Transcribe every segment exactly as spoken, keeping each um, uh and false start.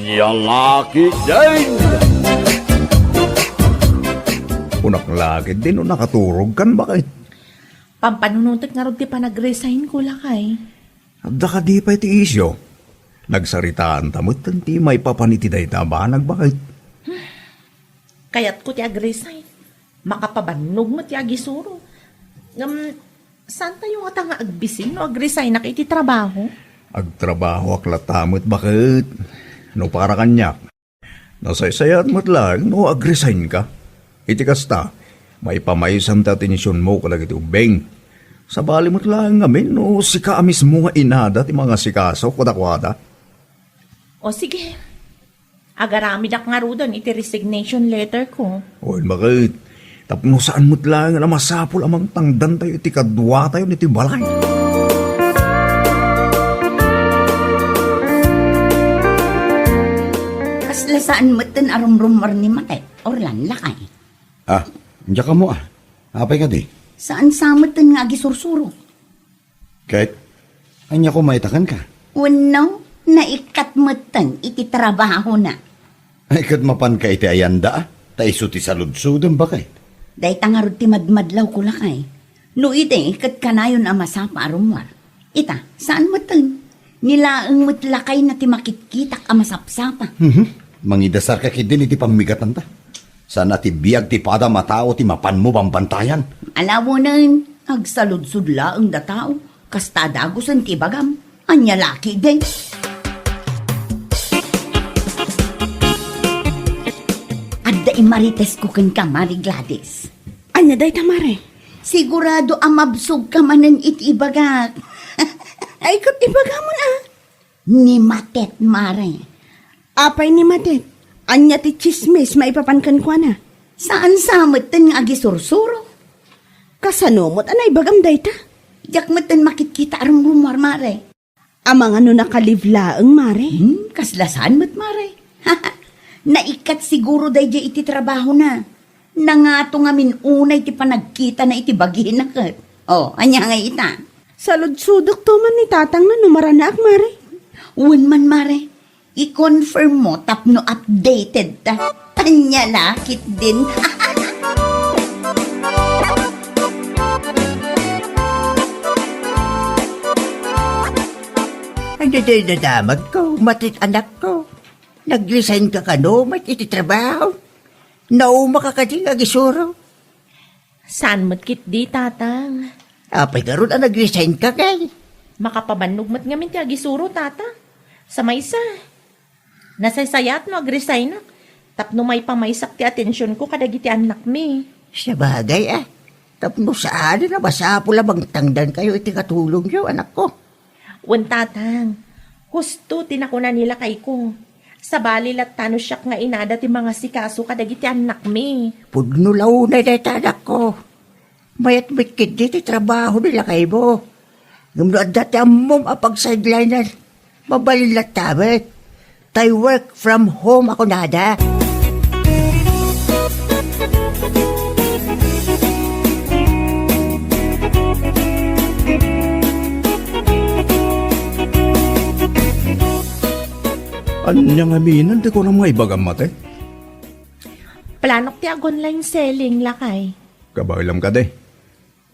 Yalaki din! Kunak la ketdin no nakaturogkan, baket. Pampanunotek ngarud ti panag-resign ko, lakay. Adda kadi pay ti isyu? Nagsaritaanta met ti maipapan iti dayta a banag, baket. Kayatko ti ag-resign. Makapabannog met ti agisuro. Ngem, saantayo ngata nga agbisin no ag-resignak iti trabaho? Agtrabahoak latta met, baket. No para kaniak, nasaysayaat met laeng no ag-resignka. Iti kasta, maipamaysam ti atensionmo kadagiti ubbing. Sabali met laeng ngamin no sika a mismo nga inada ti mangasikaso kadakuada. O sige, agaramidak ngaruden iti resignation letter ko. Wen, baket. Tapno saan met laeng a masapul a mangtangdantayo iti kaduatayo iti balay. Kasla saan metten a rumrummuar ni Matet, Orlan, lakay. Ah, diak ammo, ah. Apay kadi? Saan sa metten nga agisursuro? Ket, ania koma ita kenka? Wenno, naikkat metten iti trabahona. Ay, ket mapanka iti ayanda, ah. Ta isu ti saludsodem, baket. Dayta ngarud ti madmadlawko, lakay. No idi, ket kanayon a masapa a rummuar. Ita, saan metten? Ni laeng met lakayna ti makitkitak a masapsapa. Mhm. Mangidasarka ketdin iti pammigatanta. Saan a ti biag ti padam a tao ti mapanmo bambantayan. Alawenen, agsaludsod laeng da tao, kasta a dagusen ti ibagam. Ania la ketdin? Adda immaritesko kenka, Mari Gladys. Ania dayta, Mare? Sigurado a mabsogka manen iti ibagak. Ay, ket ibagamon, a. Ni Matet, Mare. Apay ni Matet? Ania ti tsismis maipapan kenkuana? Saan sa metten nga agisursuro? Kasano met a naibagam dayta? Diak metten makitkita a rumrummuar, Mare. Amangan no naka-leave laeng, Mare? Hmm, kasla saan met, Mare. Naikkat siguro daydiay iti trabahona. Nangato ngamin unay ti panagkitana iti bagina ket. O, ania ngay ita? Saludsodekto man ni tatangna no maranaak, Mare. Wen man, Mare. I-confirm mo tapno updated ta. Ania la ketdin. Ania dayta nadamagko, Matet, anakko? Nag-resignka kano met iti trabaho? Naumaka kadi nga agisuro? Saan met ketdi, Tatang. Apay ngarud a nag-resignka, kay? Makapabannog met ngamin ti agisuro, Tata. Sa maysa, nasaysayaat no ag-resignak tapno maipamaysak ti atensionko kadagiti annakmi. Sabagay, a. Tapno saanen a masapul a mangtangdankayo iti katulongyo, anakko. Wen, Tatang, husto ti nakuna ni lakayko. Sabali latta no siak nga inada ti mangasikaso kadagiti annakmi. Pudno la unay dayta, anakko. Mayat met ketdi ti trabaho ni lakaymo. Ngem no adda ti ammom a pagsidelinen, mabalin latta met. Tay work from home a kunada. Ania ngamin ti kunam nga ibagam, Matet? Planok ti ag-online selling, lakay. Kabaelam kadi?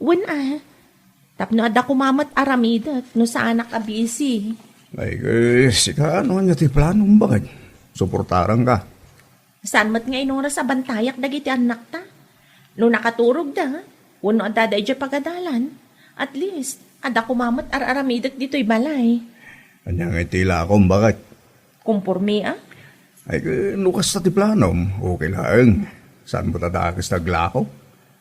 Wen, a. Tapno adda koma met aramidek no saanak a busy. Ay, eh, sika, no ania ti planom, baket? Suportaranka. Saan met nga inoras a bantayak dagiti annakta? No nakaturogda, wenno adda daydiay pagadalan, at least, adda koma met ar-aramidek ditoy balay. Ania ngay ti ilakom, baket? Komporme, a? Ay, eh, no kasta ti planom, okay laeng. Saan met a dakes ti aglako?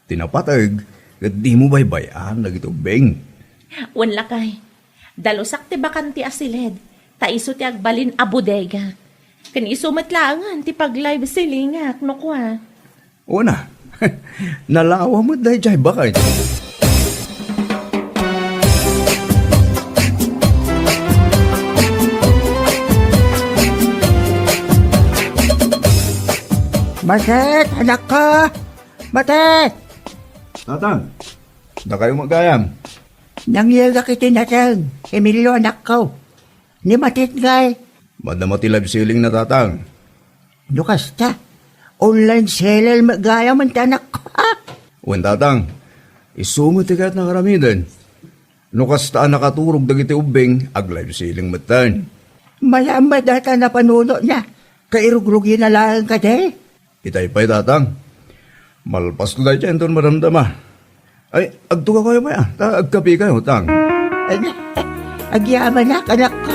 Ti napateg, ket dimo baybay-an dagiti ubbing. Wen, lakay, dalusak ti bakante a siled, ta isu ti agbalin a bodega. Ken isu met laengen ti pag-live sellingak, no kua. Wen a, nalawa met daydiay, baket. Matet, anakko! Matet! Tatang, dakayo met gayam. Nangyegak iti nateng, Emilio, anakko. Ni Matet ngay, Madama ti live selling na, Tatang. No kasta, online seller met gayam ti anakko, ha? Wen, Tatang, isu met ti kayatna nga aramiden. No kasta a nakaturog dagiti ubbing, ag-live selling metten. Malamad dayta napanunotna. Kairugrugina laeng kadi? Itay pay, Tatang. Malpasko dayta inton madamdama. Ay, agtugaw kayo pay, ah. Ta agkape kayo, Tang. Ay, agyamanak, anakko.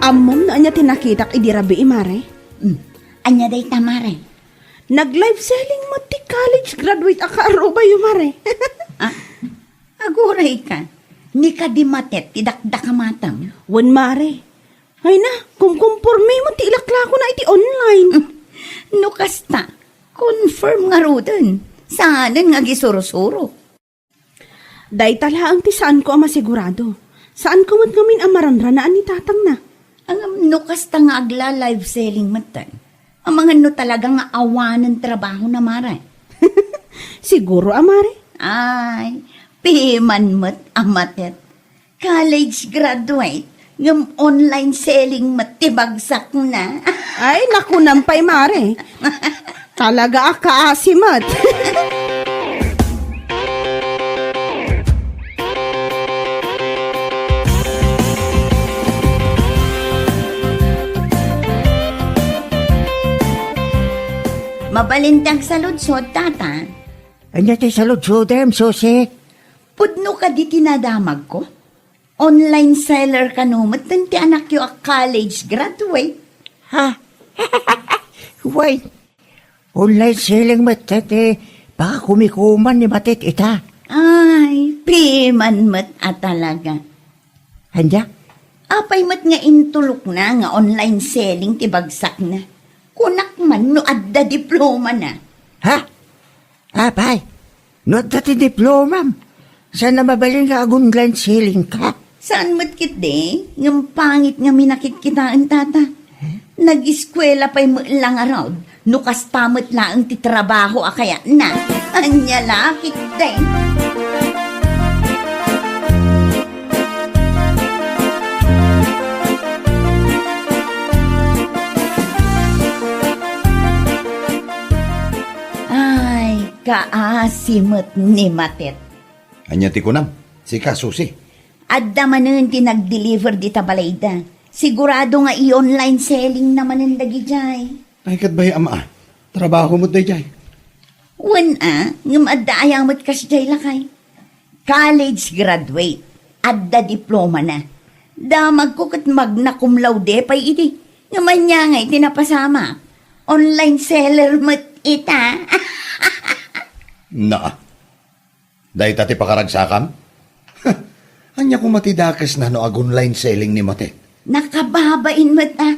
Ammom no ania ti nakitak idi rabii, Mare? Hmm. Ania dayta, Mare? Nag-live selling met ti college graduate a kaarubayo, Mare. Ah? Agurayka, ni kadi matet ti dakdakamatam. Wen, Mare. Ay na, kumkumpormi met ti ilaklakona iti online. No kasta, confirm ngaruden. Saanen nga agisursuro. Dayta laeng ti saanko a masigurado. Saanko met ngamin a maranranaan ni tatangna. Ngem no kasta nga agla-live selling metten, amangan no talaga nga awanen trabahona, Mare. Siguro a, Mare. Ay, piman met a matet. College graduate, ngem online selling met ti bagsakna. Ay, nakunam pay, Mare. Talaga a kaasi met. Mabalin ti agsaludsod, Tata. Ania ti saludsodem, Susi? Pudno kadi ti nadamagko? Online seller kano metten ti anakyo a college graduate. Ha? Wen, online selling met ti pakakumikuman ni Matet ita. Ay, piman met a talaga. Ania? Apay met nga intulokna nga online selling ti bagsakna? Kunak man no adda diplomana. Ha? Apay, no adda ti diplomam, saan a mabalin nga ag-online selling ka? Saan met ketdi, ngem pangit nga minakitkitaen, Tata. Nag-eskuela pay met la ngarud, no kasta met laeng ti trabaho a kayatna. Ania la ketdi? Ay, kaasi met ni Matet. Ania ti kunam? Sika, Susi? Adda manen ti nag-deliver dita balayda. Sigurado nga i-online selling na manen dagidiay. Ay, ket bay-am a. Trabaho met daydiay. Wen a, ngem adda aya met kasdiay, lakay. College graduate, adda diplomana. Damagko ket magna cum laude pay idi. Ngem ania ngay ti napasamak? Online seller met ita. Naa. Dayta ti pakaragsakam? Ania koma ti dakesna no ag-online selling ni Matet? Nakababain met a.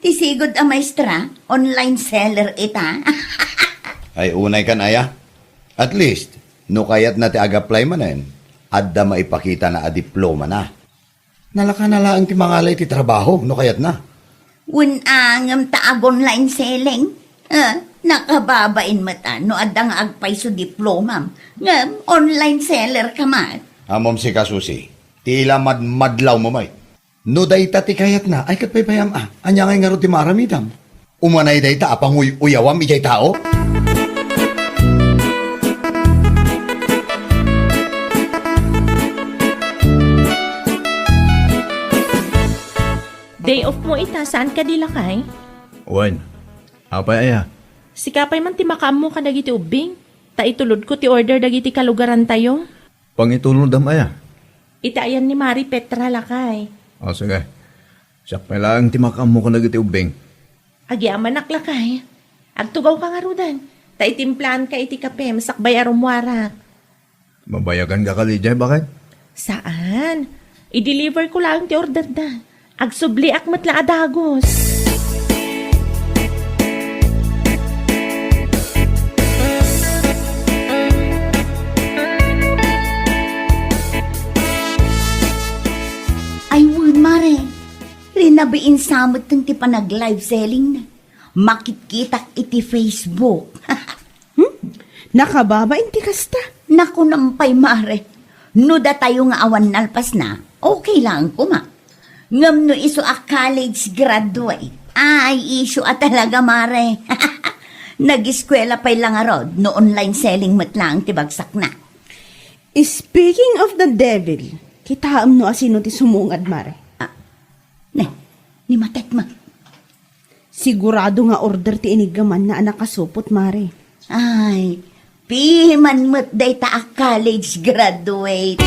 Ti sigud a maestra, online seller ita. Ay, unay kan aya. At least, no kayatna ti ag-apply manen, adda maipakitana a diplomana. Nalakana laeng ti mangala iti trabaho no kayatna. Wen a, ngem ta ag-online selling? Ah, nakababain met a no adda nga agpayso diplomam. Ngem online seller ka met. Ammom sika, Susi, ti ila madmadlawmo met. No dayta ti kayatna, ay ket bay-am a. Ania ngay ngarud ti maaramidam? Umanay dayta a panguy-uyawam idiay tao? Day off mo ita, saan kadi, lakay? Wen, apay aya? Sika pay man ti makaammo kadagiti ubbing, ta itulodko ti order dagiti kalugarantayo. Pangitulodam aya? Iti ayan ni Mari Petra, lakay. O, sige. Siak pay laeng ti makaammo kadagiti ubbing. Agyamanak, lakay. Agtugawka ngaruden, ta itimplaanka iti kapem sakbay a rummuarak. Mabayaganka kadi idiay, baket? Saan. I-deliver ko laeng ti orderda. Agsubliak met la a dagus. Ay, wen, Mare. Rinabiin sa met ti panag-live selling na. Makitkitak iti Facebook. Hmm? Nakababain ti kasta. Nakunam pay, mare. No datayo nga awan nalpasna, okay lang koma. Ngem no isu a college graduate, ay, isu a talaga, mare. Nag-eskwela pay la ngarud no online selling met laeng ti bagsakna. Speaking of the devil, kitaem no asino ti sumungad, mare. Ah, ne, ni Matet met. Sigurado nga order ti iniggamanna a nakasupot, mare. Ay, piman met dayta a college graduate.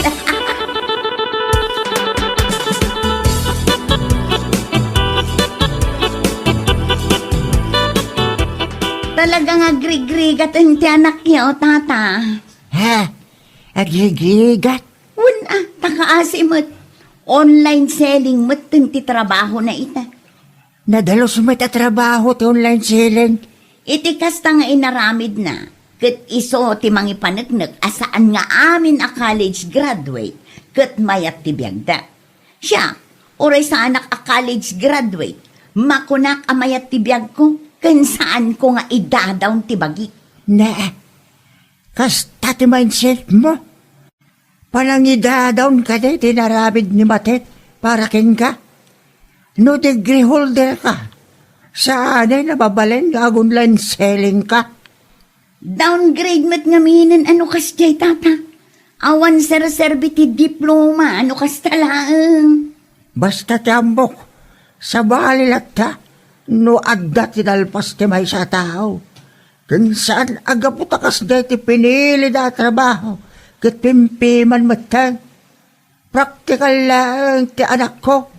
Talaga nga agrigrigat ti anakyo, tata. Ha? Agrigrigat? Wen a, ta kaasi met. Online selling met ti trabahona ita. Nadalus met a trabaho ti online selling. Iti kasta nga inaramidna, ket isu ti mangipaneknek a saan nga amin a college graduate ket mayat ti biagda. Siak, uray saanak a college graduate, makunak a mayat ti biagko, ken saanko nga idadawn ti bagik. Ne, kasta ti mindset mo? Panangidadawn kadi ti inaramid ni Matet para kenka? No degree holder ka, saan a mabalin nga ag-online selling ka? Downgrade met ngaminen a no kasdiay, tata. Awan serserbi ti diploma a no kasta laeng. Basta ti ammok, sabali latta no adda ti nalpas ti maysa a tao. Ken saan a gapu ta kasdiay ti pinilida a trabaho ket pimpiman metten. Praktikal laeng ti anakko.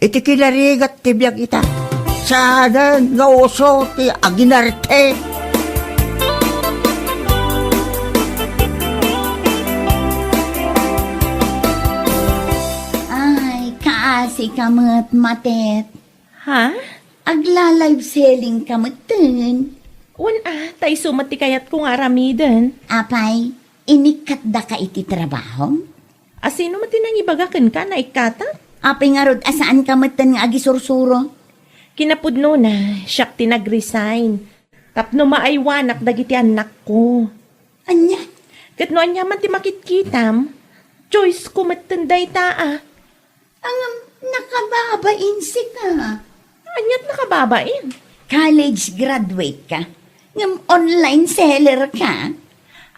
Iti kinarigat ti biag ita, saanen nga uso ti aginarte. Ay, kaasi ka met, Matet. Ha? Agla-live selling ka metten. Wen a, ta isu met ti kayatko nga aramiden. Apay, inikkatdaka iti trabaho? A, sino met ti nangibaga kenka, naikkatak? Apay ngarud a saanka metten nga agisursuro? Kinapudnona, siak ti nag-resign tapno maaywanak dagiti annakko. Ania? Ket no ania man ti makitkitam, choice ko metten dayta a. Ngem, nakababain sika. Aniat nakababain? College graduate ka, ngem online seller ka.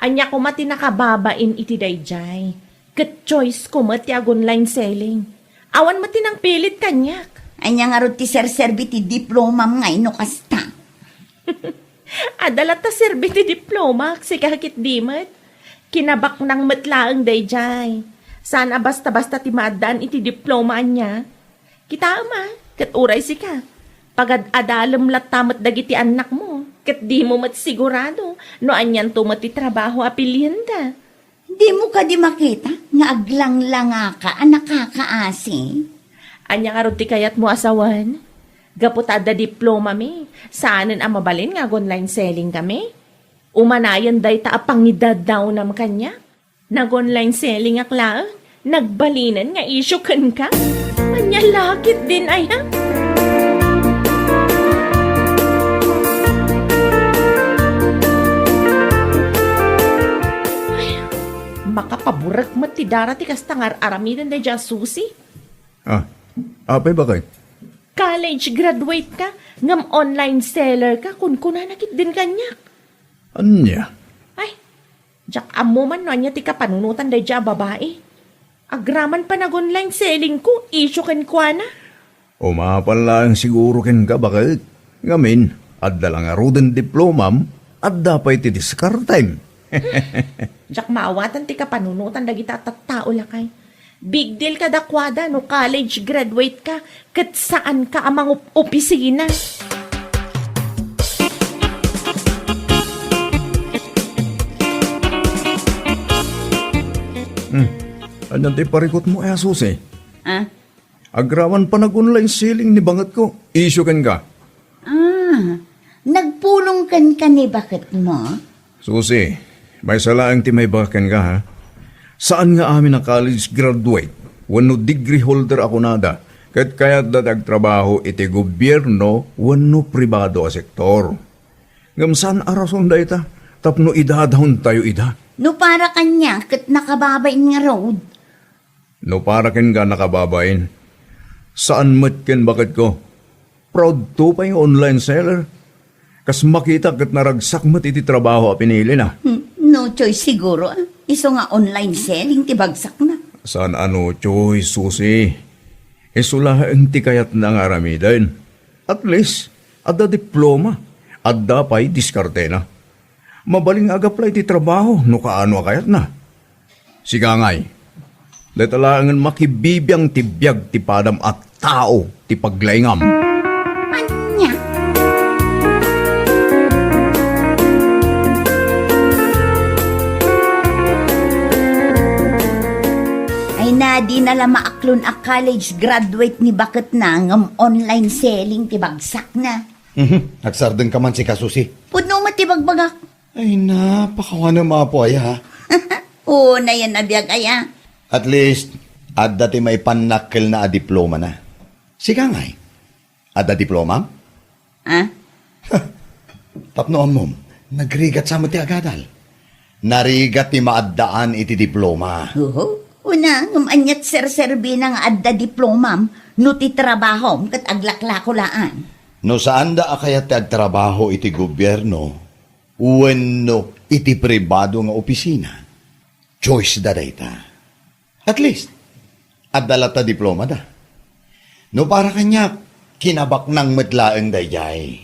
Ania koma ti nakababain iti daydiay? Ket choice ko met ti ag-online selling. Awan met ti nangpilit kaniak. Ania ngarud ti serserbi ti diplomam nga no kasta? Adda latta serbi ti diplomak, sika ketdi met. Kinabaknang met laeng daydiay. Saan a basta-basta ti maaddaan iti diploma ania. Kitaem a, ket uray sika, pagad-adalem latta met dagiti annakmo, ket dimo met sigurado no anianto met ti trabaho a pilienda. Dimo kadi makita nga aglanglangaka a nakakaasi? Ania ngarud ti kayatmo a sawen? Gapu ta adda diplomami, saanen a mabalin nga ag-online selling kami. Umanayen dayta a pangidadawnam kaniak. Nag-online sellingak laeng, nagbalinen nga isyu kenka. Ania la ketdin aya? Ay, makapaburek met ti dara ti kasta nga ar-aramiden daydiay a Susi. Ah, apay, baket? College graduate ka, ngem online seller ka, kunkunana ketdin kaniak. Ania? Ay, diak ammo man no ania ti kapanunotan daydiay a babai. Agraman pay nag-online selling ko, isyu kenkuana. Umapal laeng siguro kenka, baket. Ngamin, adda la ngaruden diplomam, adda pay ti diskartem. Diak maawatan ti kapanunotan dagita a tattao, lakay. Big deal kadakuada no college graduate ka ket saanka a mangup-opisina. Hmm. Ania ti parikutmo, a Susi? Ah? Agraman pay nag-online selling ni bangetko, isyu kenka. Ah, nagpulong kenka ni baketmo? Susi, maysa laeng ti maibaga kenka, ha? Saan nga amin a college graduate wenno degree holder a kunada ket kayatda ti agtrabaho iti gobierno wenno pribado a sektor. Ngem saan a rason dayta, tapno idadaontayo ida. No para kaniak ket nakababain ngarud. No para kenka, nakababain. Saan met ken baketko. Proudto pay nga online seller. Kas makita ket naragsak met iti trabaho a pinilina. Hmm, no choice siguro, ah. Isu nga online selling ti bagsakna. Saan a no choice, Susi. Isu laeng ti kayatna nga aramiden. At least, adda diploma. Adda pay diskartena. Mabalin nga ag-apply ti trabaho no kaano a kayatna. Sika ngay, dayta laengen makibibiang ti biag ti padam a tao ti paglaingam. Ania? Ay na, di na la maaklon a college graduate ni baketna ngem online selling ti bagsakna. Mhm. Agsardengka man, sika, Susi. Pudno met ti bagbagak. Ay na, pakawanem, Apo, aya. Oo, nayan a biag, aya. At least, adda ti maipannakkelna a diplomana. Sika ngay, adda diplomam? Ah? Tapno ammom, nagrigat sa met ti agadal. Narigat ti maaddaan iti diploma. Oho. Una, ngem aniat serserbina nga adda diplomam no ti trabahom ket aglaklako laan? No saanda a kayat ti agtrabaho iti gobierno, wenno iti pribado nga opisina, choice da dayta. At least, adda latta diplomada. No para kaniak, kinabaknang met laeng daydiay.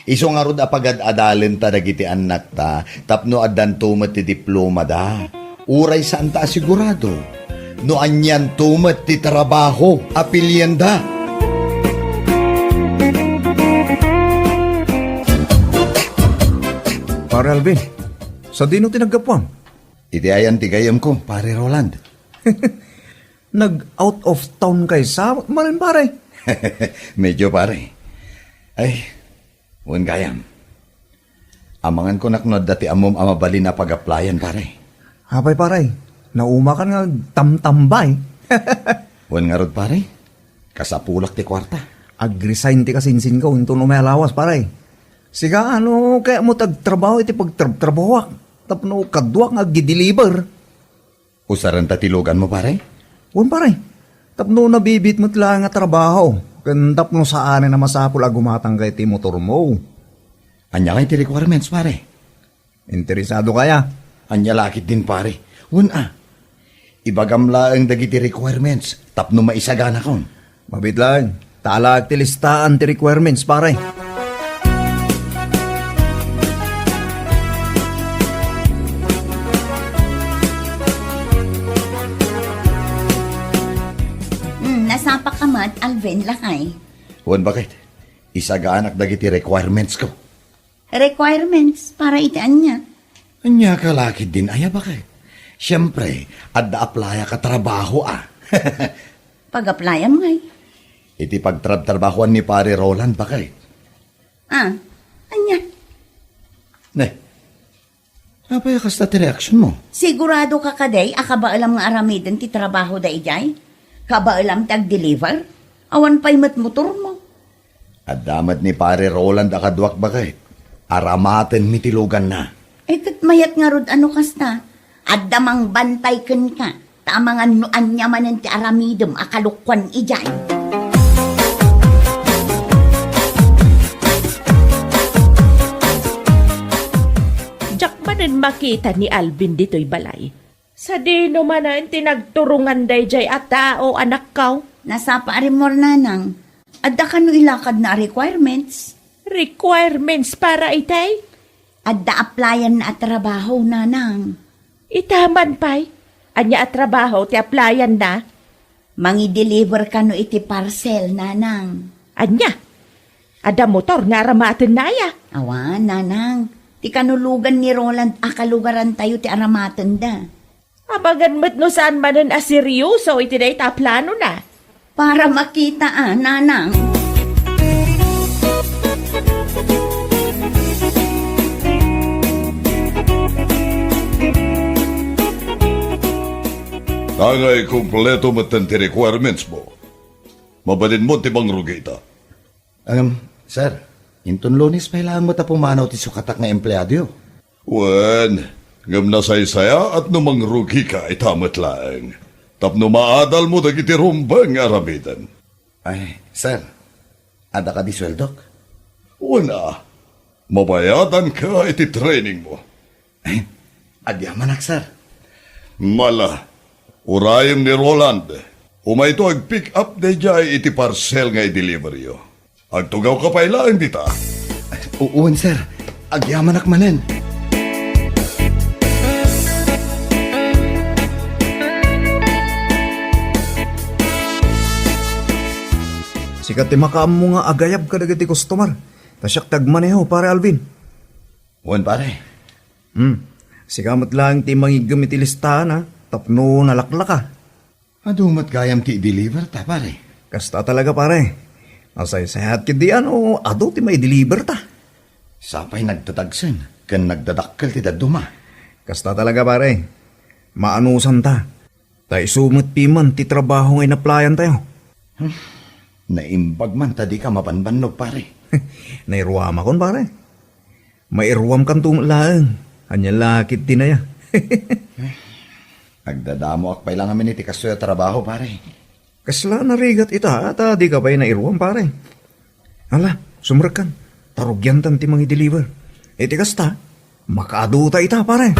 Isu ngarud a pagad-adalenta dagiti annakta tapno addanto met ti diplomada. Uray saanta a sigurado no anianto met ti trabaho a pilienda. Pare Alvin, sadino ti naggapuam? Iti ayan ti gayyemko, Pare Roland. Nag-out of town kay sa, maren, pare? Medyo, pare. Ay, wen gayam. Amangan ko nakno adda ti ammom a mabalin a pag-applyan, pare. Apay, pare? Naumakan nga tamtambay. Wen ngarud, pare? Kasapulak ti kuarta. Ag-resign ti kasinsinko inton umay a lawas, pare. Sika, ano, kayatmo ti agtrabaho iti pagtrabtrabahoak tapno kaduak nga agdi-deliver. Usarenta ti luganmo, pare? Wen, pare. Tapno nabibiit met laeng a trabaho, ken tapno saanen a masapul a gumatangka iti motormo. Ania ngay ti requirements, pare? Interesado kaya? Ania la ketdin, pare? Wen a. Ibagam laeng dagiti requirements tapno maisaganakon. Mabiit laeng. Talaek ti listaan ti requirements, pare. Hmm, nasapaka met, Alvin, lakay. Wen, baket. Isagaanak dagiti requirements ko. Requirements para iti ania? Ania ka la ketdin aya, baket? Siempre, adda applyak a trabaho a. Pag-applyam ngay? Iti pagtrabtrabahoan ni Pare Roland, baket. Ah, ania? Ne, apay a kasta ti reaksionmo? Sigurado ka kadi a kabaelam nga aramiden ti trabaho daydiay? Kabaelam ti agdeliver? Awan pay met motormo. Adda met ni Pare Roland a kaduak, baket. Aramatenmi ti luganna. Eh, ket mayat ngarud a no kasta. Adda mangbantay kenka. Ta amangan no ania manen ti aramidem a kalokuan idiay. Diak manen makita ni Alvin ditoy balay. Sadino manen ti nagturongan daydiay a tao, anakko? Nasapa a rimmuar, nanang. Adda kano ilakadna a requirements? Requirements para itay? Adda applyanna a trabaho, nanang. Ita man pay? Ania a trabaho ti applyanna? Mangi-deliver kano iti parcel, nanang. Ania? Adda motor nga aramatenna aya? Awan, nanang. Ti kanulogan ni Roland a kalugarantayo ti aramatenda. Amangan met no saan manen a seryoso iti dayta a planona. Para makita a, nanang. Tangay kompleto metten ti requirements mo. Mabalinmo ti mangrugita. Ngem, sir, inton Lunes pay laeng met a pumanaw ti sukatak nga empleadoyo. Wen, ngem nasaysayaat no mangrugika ita met laeng, tapno maadalmo dagiti rumbeng nga aramiden. Ay, sir, adda kadi sueldok? Wen a, mabayadanka iti trainingmo. Ay, agyamanak, sir. Ala, urayem ni Roland. Umayto ag-pick up daydiay iti parcel nga i-deliveryo. Agtugawka pay laeng dita. U-, wen, sir. Agyamanak manen. Sika ti makaammo nga agayab kadagiti customer. Ta siak ti agmaneho, Pare Alvin. Wen, pare. Hmm. Sika met laeng ti mangiggem iti listaan, a, tapno nalaklaka. Adu met gayam ti i-deliver ta, pare? Kasta talaga, pare. Nasaysayaat ketdi a no adu ti mai-deliver ta. Sapay nagdadagsen ken nagdadakkel ti dadduma. Kasta talaga, pare. Maanusan ta. Ta isu met piman ti trabaho nga inaplayan tayo. Hmm. Naimbag man ta dika mabanbannog, pare. Nairuamakon, pare. Mairuamkanto met laeng. Ania la ketdi aya? Agdadamoak pay la ngamin iti kastoy a trabaho, pare. Kasla narigat ita, ta dika pay nairuam, pare. Ala, sumrekkan. Ta rugiantan ti mangi-deliver. Iti kasta, makaadu ta ita, pare.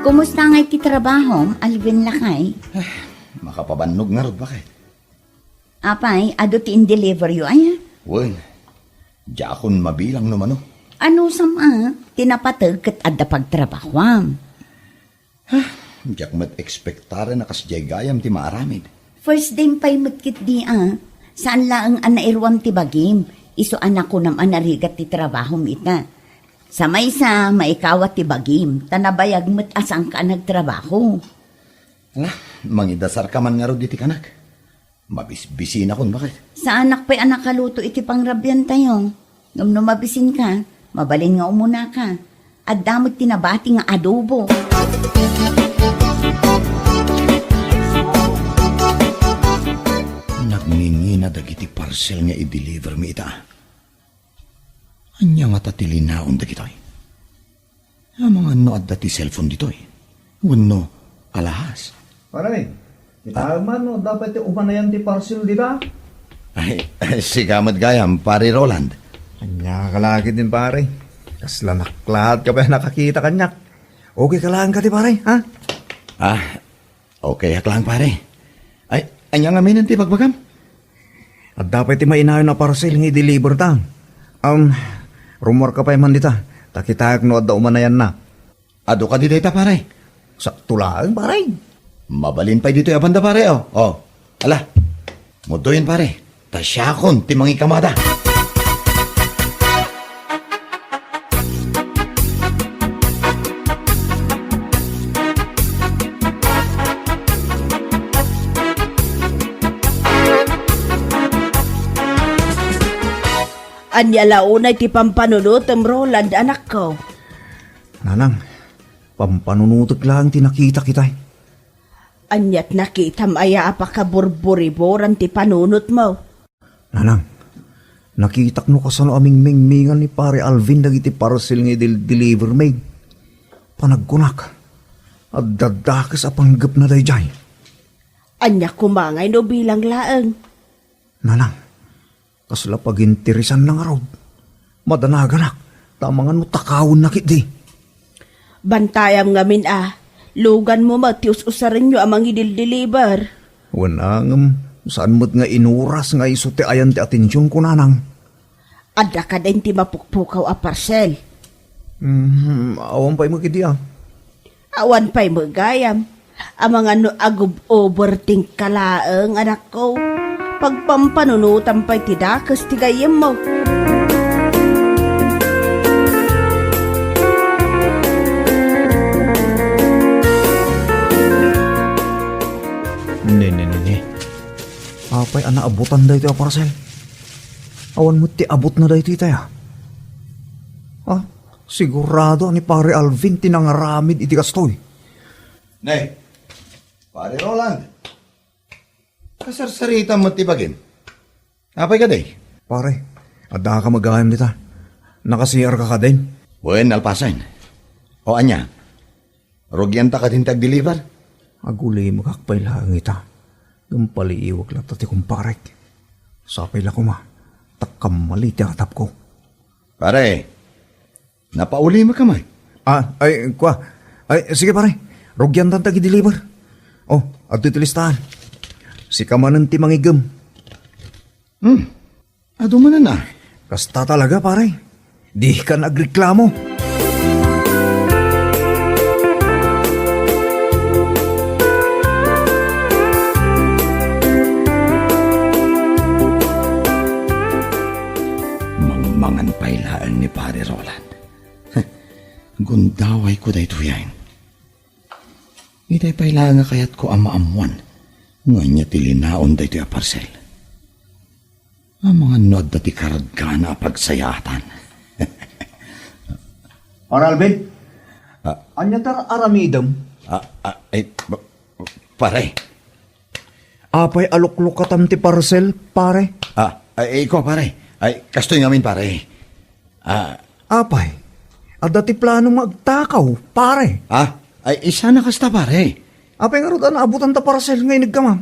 Kumusta ngay ti trabahom, Alvin lakay? Makapabannog ngarud, baket. Apay, adu ti in-deliveryo aya? Wen, diakon mabilang no mano. Anusam a, ti napateg ket adda pagtrabahoam. Diak met ekspektaren a kasdiay gayam ti maaramid. First time pay met ketdi a, saan laeng a nairuam ti bagim, isu a nakunam a narigat ti trabahom ita. Sa maysa, maikawat ti bagim, ta nabayag met a saanka a nagtrabaho. Ala, mangidasarka man ngarud iti kanak. Mabisbisinakon, baket. Saanak pay a nakaluto iti pangrabiantayo. Ngem no mabisinka, mabalin nga umunaka. Adda met ti nabati nga adobo. Nagngingina dagiti parcel nga i-deliver mi ita. Ania ngata ti linaon dagitoy? Amangan no adda ti cellphone ditoy? Wenno alahas? Pare, kitaem man no adda pay ti umanayan ti parcel dita? Ay, ay, sika met gayam, Pare Roland. Ania ka la ketdin, pare? Kasla naklaat ka pay a nakakita kaniak. Okay ka laeng kadi, pare, ha? Ah, okay ak laeng, pare. Ay, ania ngamin ti bagbagam? Adda pay ti mainayon a parcel nga i-deliver ta. Um, rummuarka pay man dita, ta kitaek no adda umanayanna. Adu kadi dayta, pare? Sakto laeng, pare. Mabalin pay ditoy a banda, pare, oh. Oh, ala. Muddoyen, pare. Ta siakon ti mangikamada. Ania la unay ti pampanunotem, Roland, anakko? Nanang, pampanunotek laeng ti nakitak itay. Aniat nakitam aya a pakaburburiburan ti panunotmo? Nanang, nakitak no kasano a mingmingmingan ni Pare Alvin dagiti parcel nga idil-deliver mi. Panagkunak, adda dakes a panggepna daydiay. Ania koma ngay no bilang laeng? Nanang, kasla paginteresanna ngarud. Madanaganak, ta amangan no takawenna ketdi. Bantayam ngamin a, luganmo met ti us-usarenyo a mangidildiliber. Wen a, ngem saan met nga inuras nga isu ti ayan ti atensionko, nanang. Adda kadin ti mapukpukaw a parcel? Hmm, awan pay met ketdi a. Awan pay met gayam. Amangan no agub-overthink ka laeng, anakko. Pagpampanunotam pay ti dakes ti gayyemmo. Ne, ne, ne, ne. Apay a naabutan daytoy a parcel? Awan met ti abutna daytoy itay a. Ah, sigurado a ni Pare Alvin ti nangaramid iti kastoy. Ne, Pare Roland, Kasarsaritam met ti bagim. Apay kadi? Pare, adda ka met gayam dita. Naka-C R ka kadin? Wen, nalpasen. O ania? Rugianta kadin ti agdeliver? Agulimekak pay laeng ita. Ngem paliiwek latta ti kumparek. Sapay la koma, ta kammali ti atapko. Pare, napaulimeka met. Ah, ay, kua. Ay, sige, pare. Rugiantan ti agdeliver. Oh, adtoy ti listaan. Sika manen ti mangigem. Hmm. Adu manen a. Kasta talaga, pare. Dika agreklamo. Mangmangan pay laeng ni Pare Roland. Gundawayko daytoyen. Itay pay laeng a kayatko a maammoan no ania ti linaon daytoy a parcel. Amangan no adda ti kargana a pagsayaatan. Pare Alvin? Ah. Ania ti ar-aramidem? Ah, ah, ay, ba-, pare. Apay a luklukatam ti parcel, pare? Ah, ay, ikaw, pare. Ay, kastoy ngamin, pare. Ah. Apay, adda ti plano nga agtakaw, pare? Ah, ay, isana kasta, pare. Apay ngarud a naabutan ta parcel nga inigkamam?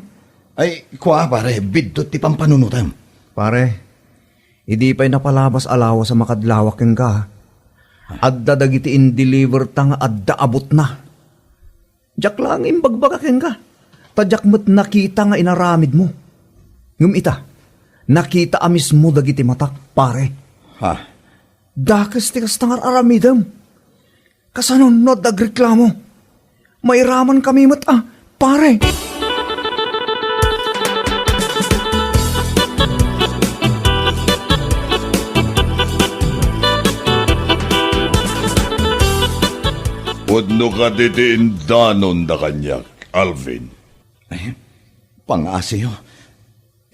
Ay, kua, pare, biddut ti pampanunotem. Pare, idi pay napalabas a lawas a makadlawak kenka, adda dagiti indeliver ta nga adda abutna. Diak laeng imbagbaga kenka, ta diak met nakita nga inaramidmo. Ngem ita, nakita a mismo dagiti matak, pare. Ha? Dakes ti kasta nga ar-aramidem. Kasano no adda agreklamo? Mairamankami met a, pare. Pudno kadi ti indanonda kaniak, Alvin? Eh, pangaasiyo.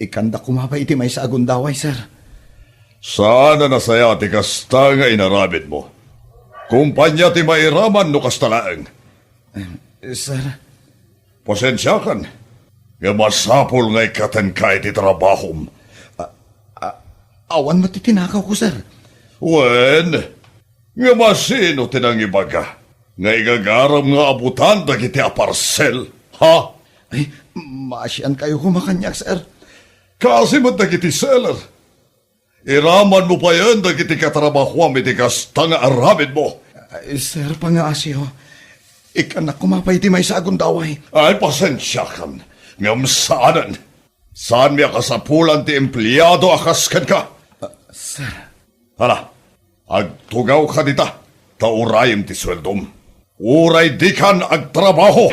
Ikkanda koma pay iti maysa a gundaway, sir. Saan a nasaya ti kasta nga inaramidmo. Kompania ti mairaman no kasta laeng. Eh, sir. Pasensiakan, nga masapul nga ikkatenka iti trabahom. A-, a-, awan met ti tinakawko, sir. Wen, nga masino ti nangibaga nga igagaram nga abutan dagiti aparsel, ha? Ay, maasiankayo koma kaniak, sir. Kaasi met dagiti seller. Iramanmo payen dagiti katrabahoam iti kasta nga aramidmo. Ay, sir, pangaasiyo. Ikkannak koma pay iti maysa a gundaway. Ay, pasensiakan. Ngem saanen. Saanmi a kasapulan ti empleado a kas kenka. Ah, sir. Hala, agtugawka dita, ta urayem ti sueldom. Uray dikan agtrabaho!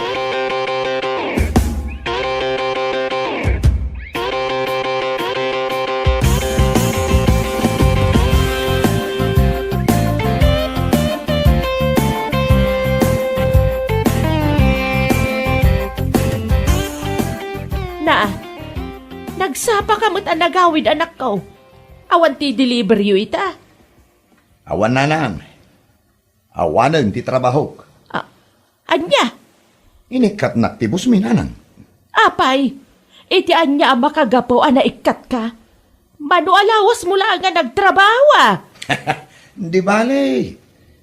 Na, nagsapa ka met a nagawid, anakko. Awan ti deliveryyo ita? Awan, nanang. Awanen ti trabahok. A-, ania? Inikkatnak ti busmi, nanang. Apay, iti ania a makagapu a naikkatka? Mano a lawasmo laeng nga nagtrabaho, a? Di bale.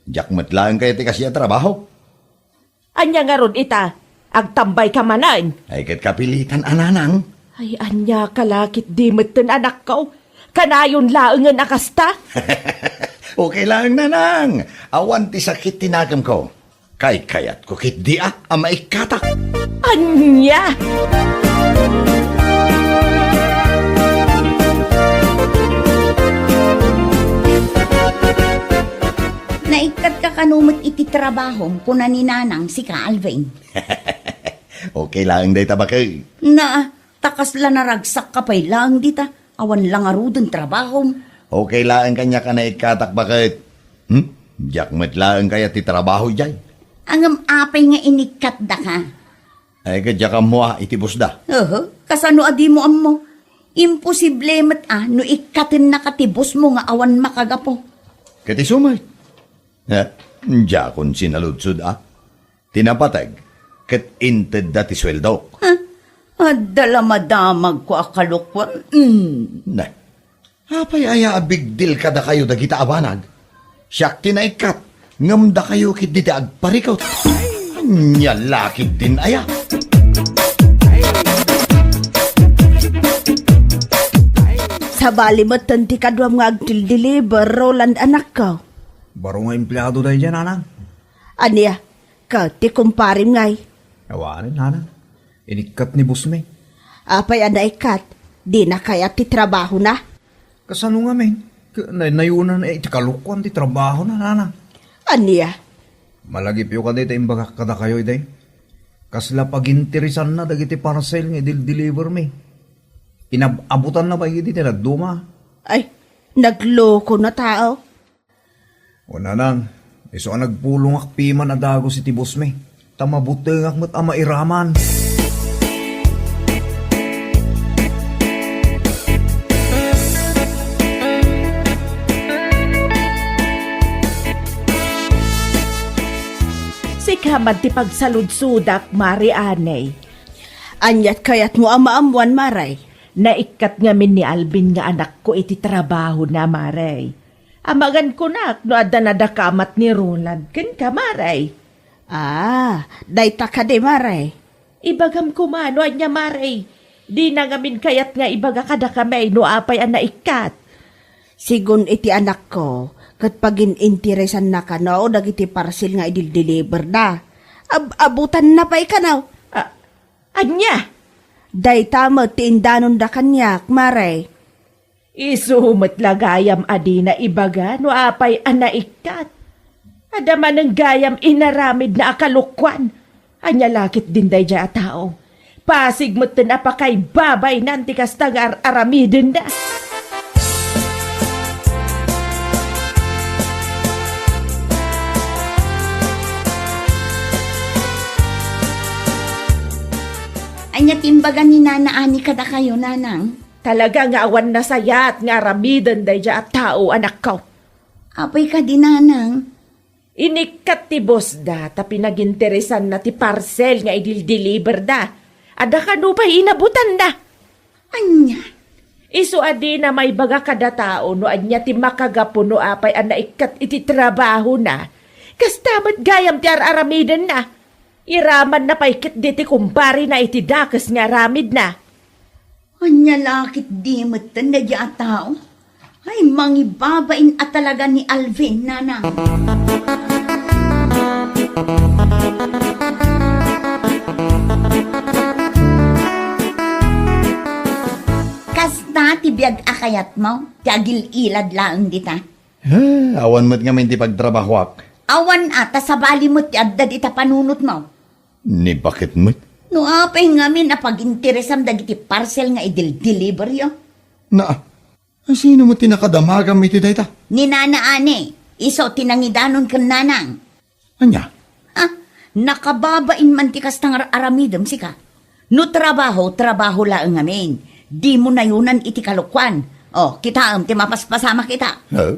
Diak met laeng kayat ti kastoy a trabaho. Ania ngarud ita? Agtambayka manen? Ay, ket kapilitan a, nanang. Ay, ania ka la ketdi metten, anakko? Kanayon laengen a kasta? Okay laeng, nanang. Awan ti sakit ti nakemko. Kaykayatko ketdi a, a maikkatak. Ania? Naikkatka kano met iti trabahom, kuna ni nanang, sika, Alvin. Okay laeng dayta, baket. Na, ta kasla naragsakka pay laeng dita, awan la ngaruden trabahom. Okay laeng kaniak a naikkatak, baket. Hmm? Diak met laeng kayat ti trabaho idiay. Ngem apay nga inikkatdaka? Ay, ket diak ammo a iti bossda. Oho, kasano a dimo ammo? Imposible met a no ikkatennaka ti bossmo nga awan makagapu. Ket isu met. Eh, diakon sinaludsod a. Ti napateg, ket intedda ti sueldok. Ha? Adda la madamagko a kalokuan. Mm. Ne. Apay aya a big deal kadakayo dagita a banag? Siak ti naikkat, ngem dakayo ketdi ti agparikut. Ania la ketdin aya? Sabali metten ti kaduam nga agdildiliber, Roland, anakko. Baro nga empleado daydiay, nanang. Ania? Ket ti kumparem ngay? Awanen, nanang. Inikkat ni boss mi. Apay a naikkat? Dina kayat ti trabahona? Kasano ngamin? Ka-, nay-, nayonan iti kalokuan ti trabahona, nanang. Ania? Malagipyo kadi ta imbagak kadakayo, idi. Kasla paginteresanna dagiti parcel nga idil-deliver mi. Inab-abutanna pay iti dadduma. Ay, nagloko na tao. O nanang, isu a nagpulongak piman a dagus iti boss mi, ta mabutengak met a mairaman. Sika man ti pagsaludsodak, Mare Anay. Aniat kayatmo a maammuan, Mare? Naikkat ngamin ni Alvin nga anakko iti trabahona, Mare. Amangan kunak no adda nadakamat ni Roland kenka, Mare. Ah, dayta kadi, Mare? Ibagam koma no ania, Mare. Dina ngamin kayat nga ibaga kadakami no apay a naikkat. Sigun iti anakko, ket pagin-interesanna kano dagiti parcel nga idil-deliverda. Ab-abutanna pay kano. Ah, ania? Dayta met ti indanonda kaniak, Mare. Isu met la gayam a dina ibaga no apay a naikkat. Adda manen gayam inaramidna a kalokuan. Ania la ketdin daydiay a tao? Pasig metten a pakaibabaynan ti kasta nga ar-aramidenna. Ania ti imbaga ni Nana Ani kadakayo, Nanang? Talaga nga awan nasayaat nga aramiden daydiay a tao, anakko. Apay kadi, Nanang? Inikkat ti bossda ta pinaginteresanna ti parcel nga idildiliberda. Adda kano pay inabutanna. Ania? Isu a dina maibaga kada tao no ania ti makagapu no apay a naikkat iti trabahona. Kasta met gayam ti ar-aramidenna. Iramanna pay ketdi ti kumparena iti dakes nga aramidna. Ania la ketdi metten daydiay a tao? Ay, mangibabain a talaga ni Alvin, Nana. Kasta ti biag a kayatmo, ti agil-ilad laeng dita. Ha, awan met ngamin ti pagtrabahoak. Awan a, ta sabali met ti adda dita panunotmo. Ni baket met? No apay ngamin a paginteresam dagiti parcel nga idil-deliveryo? Naa, sino met ti nakadamagam iti dayta? Ni Nana Ani, isu ti nangidanon ken Nanang. Ania? Ah, nakababain man ti kasta nga ar-aramidem sika. No trabaho, trabaho laeng ngamin. Dimo nayonan iti kalokuan. O, kitaem ti mapaspasamak ita. Huh?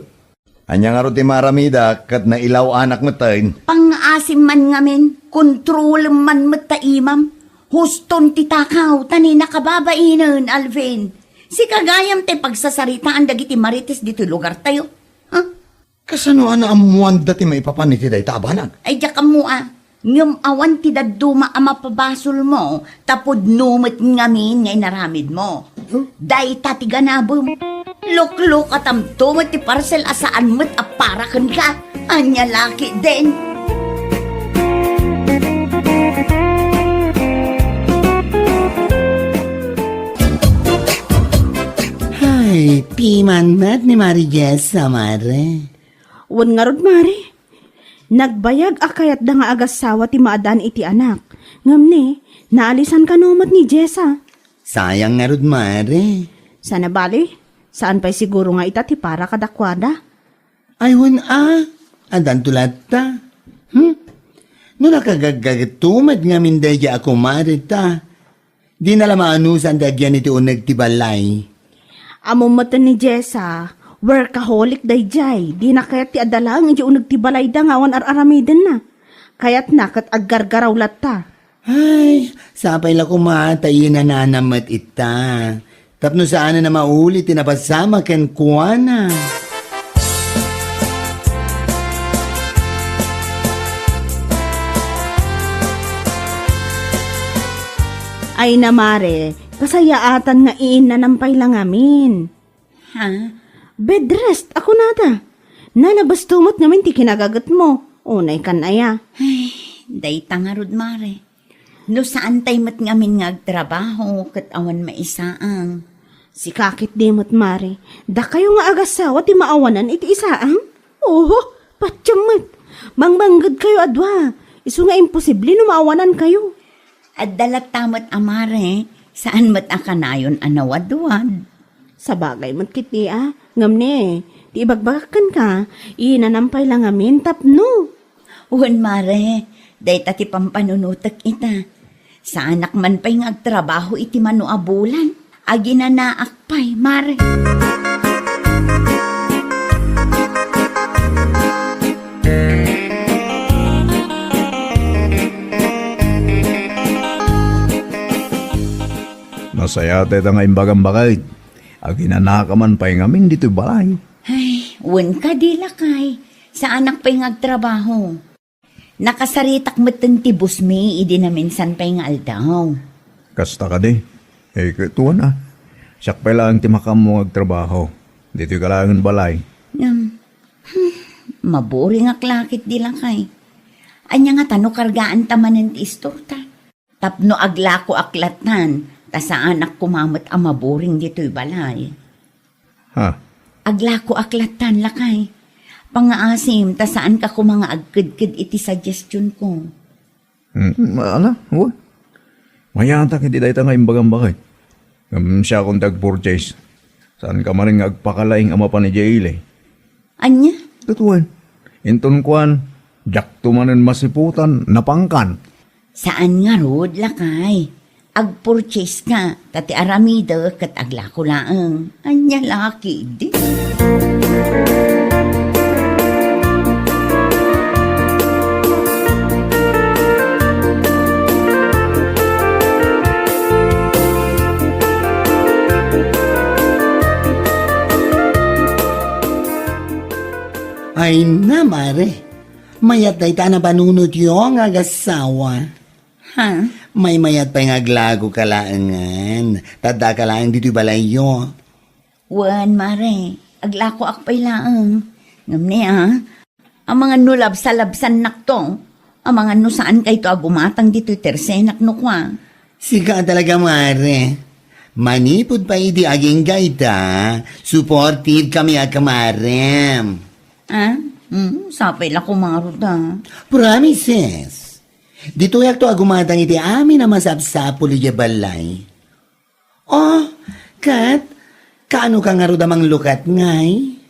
Ania ngarud ti maaramidak ket nailaw-anak metten? Pangngaasim man ngamin, kontrolem man met ta imam. Huston ti takaw, ta ni nakababainen, Alvin. Sika gayam ti pagsasaritaan dagiti marites ditoy lugartayo. Ha? Kasano a naammoanda ti maipapan iti dayta a banag? Ay, diak ammo a. Ngem awan ti dadduma a mapabasolmo, ta pudno met ngamin nga inaramidmo. Huh? Dayta ti ganabem. Luklukatamto met ti parcel a saan met a para kenka. Ania la ketdin? Hay, piman met ni Mari Jessa, Mare. Wen ngarud, Mare. Nagbayag a kayatda nga agassawa ti maaddaan iti anak. Ngem ni, naalisan kano met ni Jessa. Sayang ngarud, Mare. Sana bali, saan pay siguro nga ita ti para kadakuada? Ay, wen a, addanto latta. Hmm? No nakagaggagetto met ngamin daydiay a kumare ta, dina la maanusan ti agyan iti uneg ti balay. Ammom metten ni Jessa, workaholic daydiay. Dina kayat ti adda laeng idiay uneg ti balayda nga awan ar-aramidenna. Kayatna ket aggargaraw latta. Ay, sapay la koma ta inanana met ita. Tapno saanen a mauli ti napasamak kenkuana. Ay na, Mare, kasayaatan nga iinanam pay la ngamin. Ha? Bed rest, a kunada. Nalabasto met ngamin ti kinagagetmo. Unay kan aya. Ay, dayta ngarud, Mare. No saan tay met ngamin nga agtrabaho ket awan maisaang. Sika ketdi met, Mare. Dakayo nga agassawa ti maawanan iti isaang? Oho, patiem met. Mangmanggedkayo a dua. Isu nga imposible no maawanankayo. Adda latta met a, Mare, saan met a kanayon a nawadwad. Sabagay met ketdi a, ngem ne, ti ibagbagak kenka, inanam pay la ngamin tapno. Wen, Mare, dayta ti pampanunotek ita. Saanak man pay nga agtrabaho iti mano a bulan. Aginanaak pay, Mare. Nasayaat dayta nga imbagam, baket. Aginanaak man pay ngamin ditoy balay. Ay, wen kadi, lakay. Saanak pay nga agtrabaho. Nakasaritak metten ti busmi idi naminsan pay nga aldaw. Kasta kadi? Eh, ket wen a. Siak pay laeng ti makaammo nga agtrabaho. Ditoy ka laengen balay. Ngem, hmm, maburingak la ketdi, lakay. Ania ngata no kargaanta manen ti istorta? Tapno aglakoak lattan, ta saanak koma met a maburing ditoy balay. Ha? Aglakoak lattan, lakay. Pangngaasim, ta saanka koma nga agkedked iti suggestionko. Hmm, ala, wen. Mayatak iti dayta nga imbagam, baket. Ngem siakon ti agpurchase. Saanka manen nga agpakalaing a mapan idiay ili. Ania? Ket wen. Inton kuan, diakto manen masiputan, napangkan. Saan ngarud, lakay. Agpurchase ka, ta ti aramidek ket aglako laeng. Ania la ketdi? Ay na, Mare. Mayat dayta a napanunotyo nga agassawa. Ha? Maymayat pay nga aglagoka laengen. Ta addaka laeng ditoy balayyo. Wen, Mare. Aglakoak pay laeng. Ngem ne, a? Amangan no labsalabsannakto. Amangan no saankayto a gumatang ditoy tersenak no kua. Sika talaga, Mare. Manipud pay idi agingga ita, supportive kami a kamarem. Ah? Hmm, sapay la koma ngarud a. Promises. Ditoyakto a gumatang iti amin a masapsapul idiay balay. Oh, ket, kaano ka ngarud a manglukat ngay?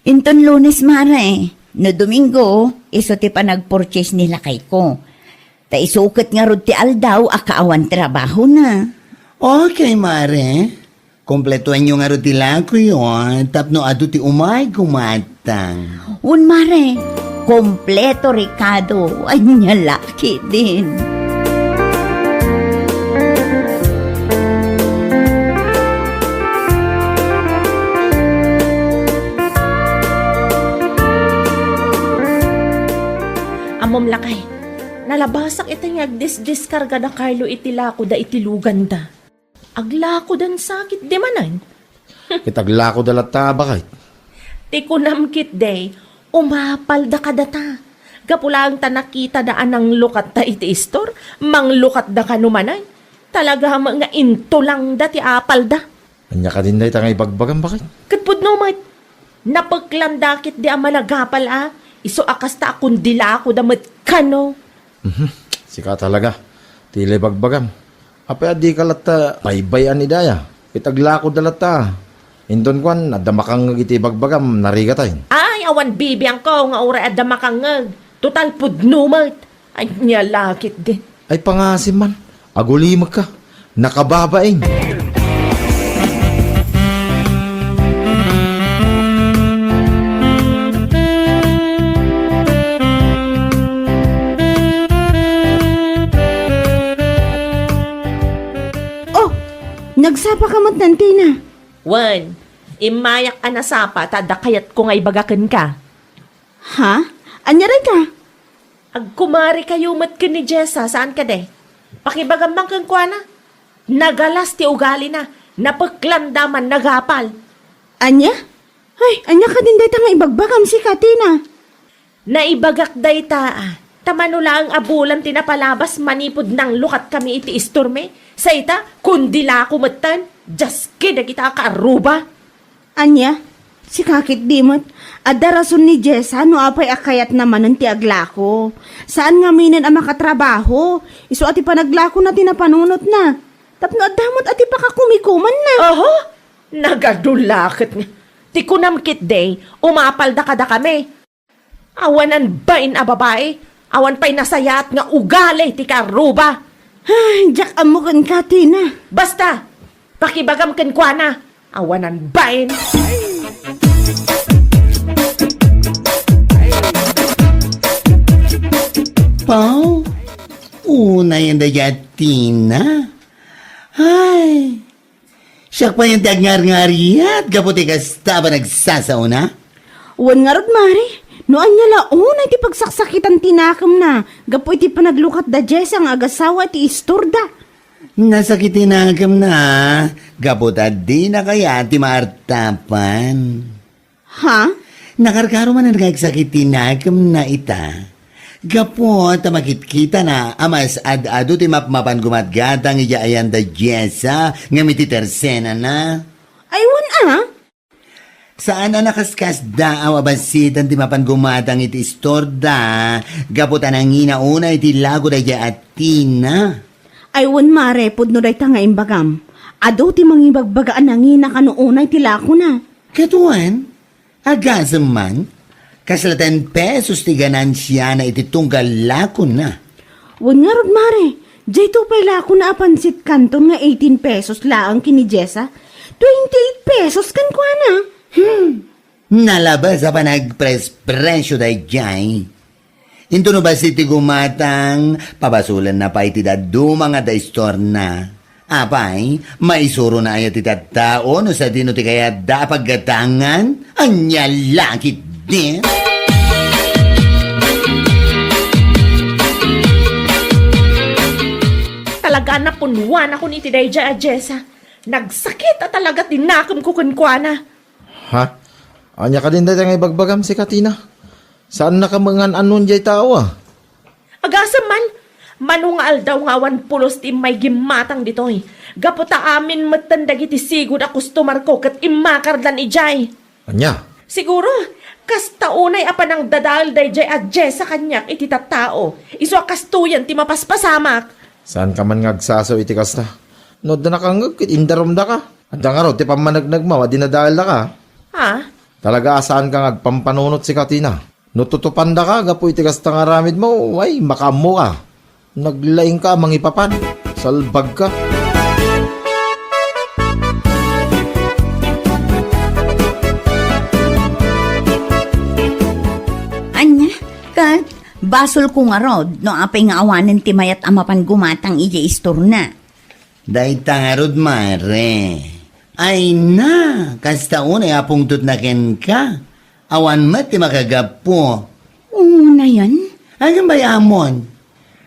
Inton Lunes, Mare. No Domingo, isu ti panagpurchase ni lakayko. Ta isu ket ngarud ti aldaw a kaawan trabahona. Okay, Mare. Kompletoenyo ngarud ti lakoyo, tapno adu ti umay gumatang. Wen, Mare, kompleto rekado. Ania la ketdin. Ammom, lakay, nalabasak iti nga agdisdiskarga da Carlo iti lakoda iti luganda. Aglakodan sa ketdi manen. Ket aglakoda latta, baket. Ti kunam ketdi, umapalda kadata. Gapu laeng ta nakitada a nanglukatta iti istor, manglukatda kano manen. Talaga met nga intulangda ti apalda. Ania kadin dayta nga ibagbagam, baket? Ket pudno met. Napeklanda ketdi a managapal a, isu a kasta a kundilakoda met kano. Mhm. Sika talaga. Ti la ibagbagam. Apay a dika latta paybay-an ida aya? Ket aglakoda latta. Inton kuan, adda makangngeg iti ibagbagam, narigatayo. Ay, awan bibiangko nga uray adda makangngeg. Total pudno met. Ania la ketdi. Ay, pangngaasim man. Agulimekka. Nakababain. Tina. Wen, immayak a nasapa ta adda kayatko nga ibaga kenka. Ha? Ania dayta? Agkumarikayo met ken ni Jessa, saan kadi? Pakibagam man kenkuana. Nagalas ti ugalina, napeklanda man, nagapal. Ania? Ay, ania kadin dayta nga ibagbagam sika, Tina? Naibagak dayta, a, ta mano laeng a bulan ti napalabas manipud nanglukatkami iti istormi. Sa ita, kundi lako metten, diaske dagita a kaarruba. Ania? Sika ketdi met, adda rason ni Jessa no apay a kayatna manen ti aglako. Saan ngaminen a makatrabaho. Isu a ti panaglakona ti napanunotna. Tapno adda met a ti pakakumikumanna. Oho, nagadu la ket nga. Ti kunam ketdi, umapalda kadakami. Awanan bain a babai, awan pay nasayaat nga ugali ti kaarruba. Ay, diak ammo kenka, Tina. Basta, pakibagam kenkuana, awanan bain. Pau, unayen dayta a Tina. Ay, siak pay ti agngarngariat gapu ti kasta a panagsasaona. Wen ngarud, Mare, no ania la unay ti pagsaksakitan ti nakemna gapu iti panaglukat da Jessa nga agasawa iti istorda. Nasakit ti nakemna gapu ta dina kayat ti maartapan. Ha? Nakarkaro manen nga agsakit ti nakemna ita. Gapu ta makitkitana a mas ad-adu ti mapmapan gumatgatang idiay ayan da Jessa ngem iti tersenana. Ay, wen a? Saan a nakaskasdaaw a bassit ti mapan gumatang iti istorda gapu ta nangina unay ti lako daydiay a Tina. Ay, wen, Mare, pudno dayta nga imbagam. Adu ti mangibagbaga a nangina kano unay ti lakona. Ket wen, agasem man, kasla ten pesos ti ganansiana iti tunggal lakona. Wen ngarud, Mare, diayto pay lakona a pansit kanton nga eighteen pesos laeng ken ni Jessa. Twenty-eight pesos kenkuana. Hmm. Nalabas a panagprespresio daydiay. Intono bassit ti gumatang, pabasolenna pay ti dadduma nga adda istorna. Apay, maisurona aya ti tattao no sadino ti kayatda a paggatangan? Ania la ketdi? Talaga a napunwanakon iti daydiay a Jessa. Nagsakit a talaga ti nakemko kenkuana. Ha? Ania kadin dayta nga ibagbagam sika, Tina? Saannaka met nga an-annon diay tao a? Agasem man, mano nga aldaw nga awan pulos ti immay gimmatang ditoy. Gapu ta amin metten dagiti sigud a kustomarko ket immakardan idiay. Ania? Siguro, kasta unay a panangdadael daydiay a Jessa kaniak iti tattao. Isu a kastoyen ti mapaspasamak. Saanka man nga agsasao iti kasta. No adda nakangngeg ket indarumdaka. Adda ngarud ti pammaneknekmo a dinadaeldaka. Ha? Talaga a saanka nga agpampanunot sika, Tina. No tutupandaka gapu iti kasta nga aramidmo, ay, makaammoka. Naglaingka a mangipapan. Salbagka. Ania, ket basolko ngarud no apay nga awanen ti mayat a mapan gumatang idiay istorna. Dayta ngarud, Mare. Ay na, kasta unay a pungtotna kenka. Awan met ti makagapu. Unayen? Agin bay amon.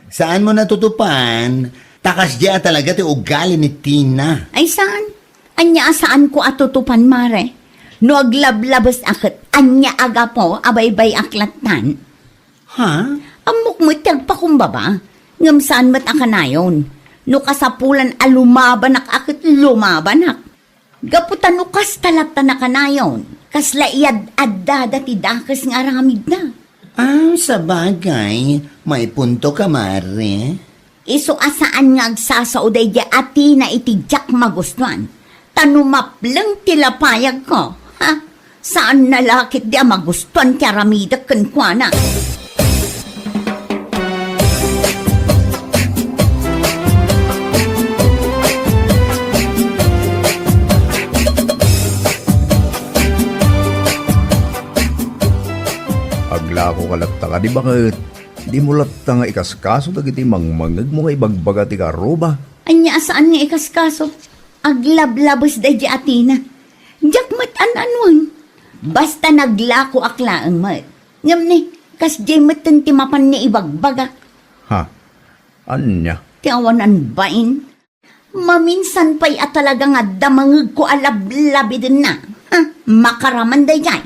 Saanmo natutupan, ta kasdiay a talaga ti ugali ni Tina. Ay saan? Ania a saanko a tutupan, Mare? No aglablabes a ket ania a gapu a baybay-ak lattan? Ha? Ammok met ti agpakumbaba, ngem saan met a kanayon. No kasapulan a lumabanak a ket lumabanak. Gapu ta no kasta latta a kanayon, kasla iyad-addada ti dakes nga aramidda. Ah, sabagay, maipuntoka, Mare. Isu a saan nga agsasao daydiay a Tina iti diak magustuan. Ta no mapleng ti lapayagko, ha? Saanna la ketdi a magustuan ti aramidek kenkuana. Aglakoka latta kadi baket? Dimo latta nga ikaskaso dagiti mangmangngegmo nga ibagbaga ti kaarruba. Ania a saan nga ikaskaso? Aglablabes daydi a Tina. Diak met an-anuen. Basta naglakoak laeng met. Ngem ni, kasdiay metten ti mapan ni ibagbagak. Ha? Ania? Ti awanan bain. Maminsan pay a talaga nga damangegko a lablabidenna. Ha? Makaraman daydiay.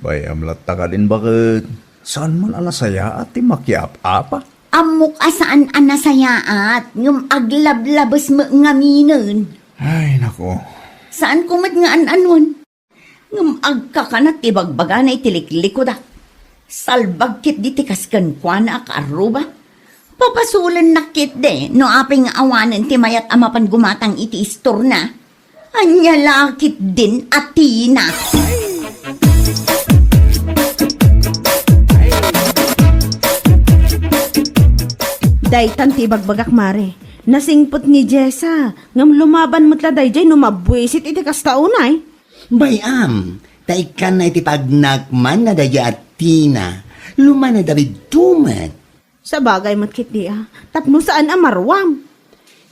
Bay-am latta kadin baket. Saan man a nasayaat ti makiap-apa? Ammok a saan a nasayaat, ngem aglablabes met ngaminen. Ay, nako. Saanko met nga an-anuen. Ngem agkakanat ti bagbagana iti liklikuda. Salbag ketdi ti kas kenkuana a kaarruba. Pabasolennak ketdi no apay nga awanen ti mayat a mapan gumatang iti istorna. Ania la ketdin a Tina. Daytan ti ibagbagak, Mare. Nasingpet ni Jessa, ngem lumaban met la daydiay no mabuisit iti kasta unay. Bay-am, ta ikkanna iti pagnakmanna daydiay a Tina. Lumana David tumet. Sabagay met ketdi a, tapno saan a maruam.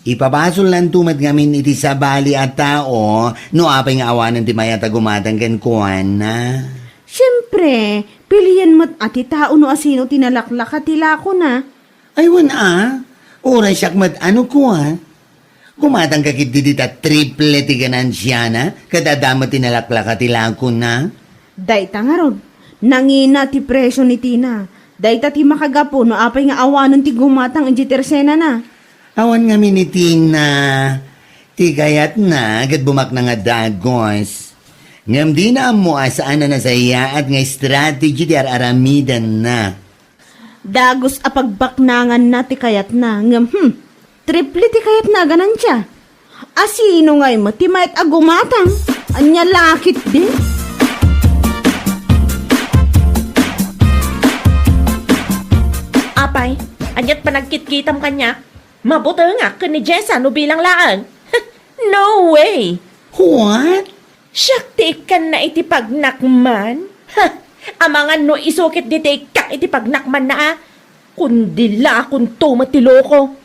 Ipabasollanto met ngamin iti sabali a tao no apay nga awanen ti mayat a gumatang kenkuana. Siempre, pilien met a ti tao no asino ti nalaklaka ti lakona. Ay, wen a, uray siak met a no kua. Gumatangka ketdi dita triple ti ganansiana, ket adda met ti nalaklaka ti lakona. Dayta ngarud, nangina ti presio ni Tina. Dayta ti makagapu no apay nga awanen ti gumatang idiay tersenana. Awan ngamin ni Tina. Ti kayatna ket bumakna nga dagus. Ngem dina ammo a saan a nasayaat nga strategy ti ar-aramidenna. Dagus a pagbaknanganna ti kayatna, ngem, hmm, triple ti kayatna a ganansia. Asino ngay met ti mayat a gumatang? Ania la ketdi? Apay, aniat panagkitkitam kaniak? Mabutengak ken ni Jessa no bilang laeng. No way! What? Siak ti ikkanna iti pagnakman? Ha! Amangan no isu ketdi ti ikkak iti pagnakmanna a. Kundi lakonto met ti loko.